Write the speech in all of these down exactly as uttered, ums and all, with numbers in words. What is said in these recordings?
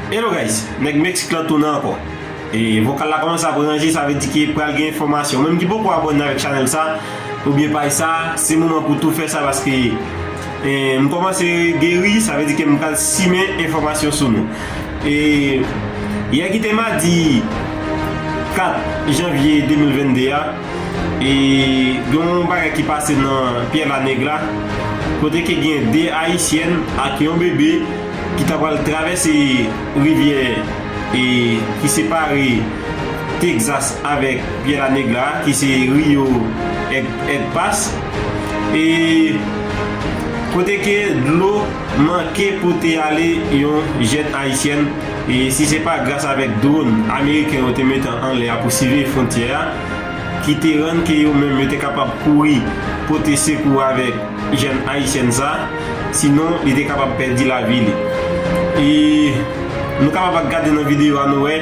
Hello guys, nèg Meksik lan tounen ankò. E vokal la kòmanse ap ranje, sa vle di ke pral gen enfòmasyon. Ou menm ki poko abòne avèk chanèl sa, oubyen paj sa, se moman pou tou fè sa paske e, m kòmanse geri, sa vle di ke m pral simen enfòmasyon sou nou. E yè ki te madi kat janvye de mil vennde a, e gen yon bagay ki pase nan Piedra Negra, kote ke gen de ayisyèn ak yon bebe ki ta pral travèse rivyè e ki separe Texas avèk Piedra Negra, ki se Rio Eg- Egpas. E kote ke dlo manke pote ale yon jèn ayisyèn, e si se pa gras avèk dwòn ameriken yo te mete anlè a pou siveye fwontyè a, ki te rann ke yo menm yo te kapab kouri pote sekou avèk jèn ayisyèn sa, sinon li te kapab pèdi lavi li. E nou kapab gade nan videyo a, nou wè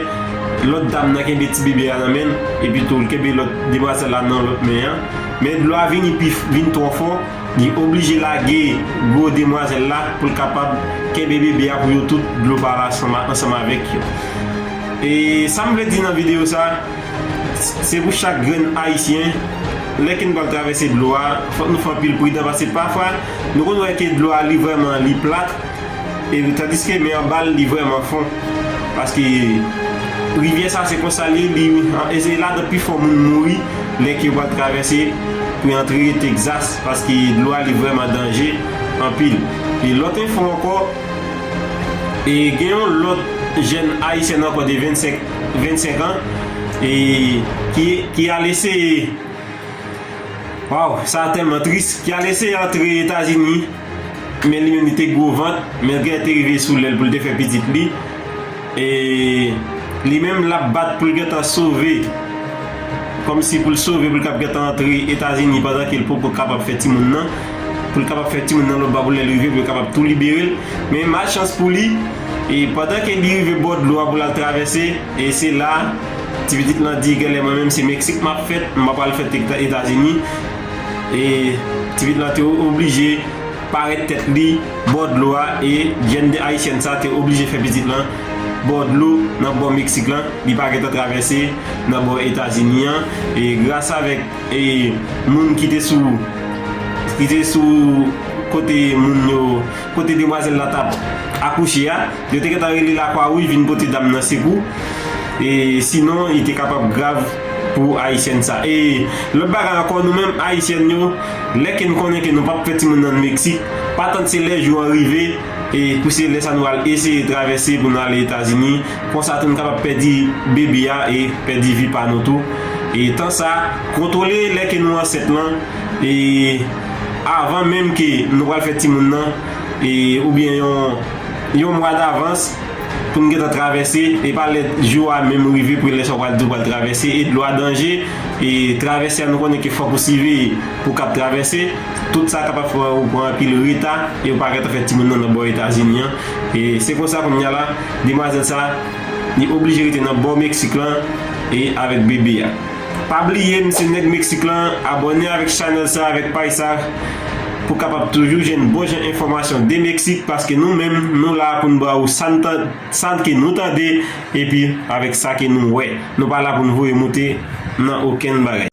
lòt dam nan kenbe ti bebe a nan men l, epi tou l kenbe lòt demwazèl la nan lòt men an. Men dlo a vini pi vin twò fò, li oblije lage gwo demwazèl la pou l kapab kenbe bebe a pou yo tout dlo pa la ansanm avèk yo. E sa m vle di nan videyo sa, se pou chak grenn ayisyen, lè ke n pral travèse dlo a, fòk nou fè anpil pridan, paske pafwa nou konn wè ke dlo a li vrèman li plat, e tandiske men anba l li vrèman fon. Paske rivyè sa se konsa li ye, li e se ladan pifò moun mouri lè ke yo pral travèse pou yo antre Texas, paske dlo a li vrèman danje anpil. E lòt enfo ankò, e gen yon lòt jèn ayisyèn ankò de vennsenk vennsenk an, e ki ki al eseye, waw, sa tèlman tris, ki al eseye antre Etazini, men li menm li te gwo vant, men gè te rive sou lè l pou l te fè pitit li. E li menm l ap bat pou l gentan sove, kòmsi pou l sove, pou l kab gentan antre Etazini pandan ke l poko kapab fè timoun nan, pou l kapab fè timoun nan lòtbò pou lè l rive pou yo kapab tou libere l. Men malchans pou li, e pandan ke li rive bò dlo a pou l al travèse, e se la ti pitit lan di, genlè mwen menm se Meksik m ap fèt, m pa pral fèt Eta- Etazini. E ti pitit lan te oblije parèt tèt li bò dlo a, e jèn ayisyèn sa te oblije fè pitit lan bò dlo nan bò Meksik lan, li pa gentan travèse nan bò Etazini an. E gras avèk e moun ki te sou ki te sou kote moun yo, kote demwazèl la t ap akouche a, yo te gentan rele Lakwa Wouj vin pote dam nan sekou. E sinon li te kapab grav pou ayisyèn sa. E lòt bagay ankò, nou menm ayisyèn yo, lè ke n konnen ke nou p ap fè timoun nan Meksik, pa tann se lè jou an rive, e pou se lè sa nou al eseye travèse pou nou ale Etazini, konsa tou n kapab pèdi bebe a e pèdi vi pa nou tou. E tan sa, kontwole lè ke nou ansent lan, e avan menm ke nou pral fè timoun nan, e oubyen yon yon mwa davans, pou n gentan travèse, e pa lè jou a menm rive pou lè sa w pral di w pral travèse, e dlo a danje, e travèse a nou konnen ke fòk ou siveye pou w kab travèse, tout sa kapab fè w pran anpil reta, e w pa gentan fè timoun nan nan bò Etazini an. E se konsa kounye a la, demwazèl sa, li oblije rete nan bò Meksik lan, e avèk bebe a. Pa bliye, m se nèg Meksik lan, abòne avèk chanèl sa, avèk paj sa, pou kapab toujou jwenn bon jan enfòmasyon de Meksik, paske nou menm, nou la pou n ba ou sa n tan- sa ke nou tande, epi avèk sa ke nou wè. Nou pa la pou n voye moute nan okenn bagay.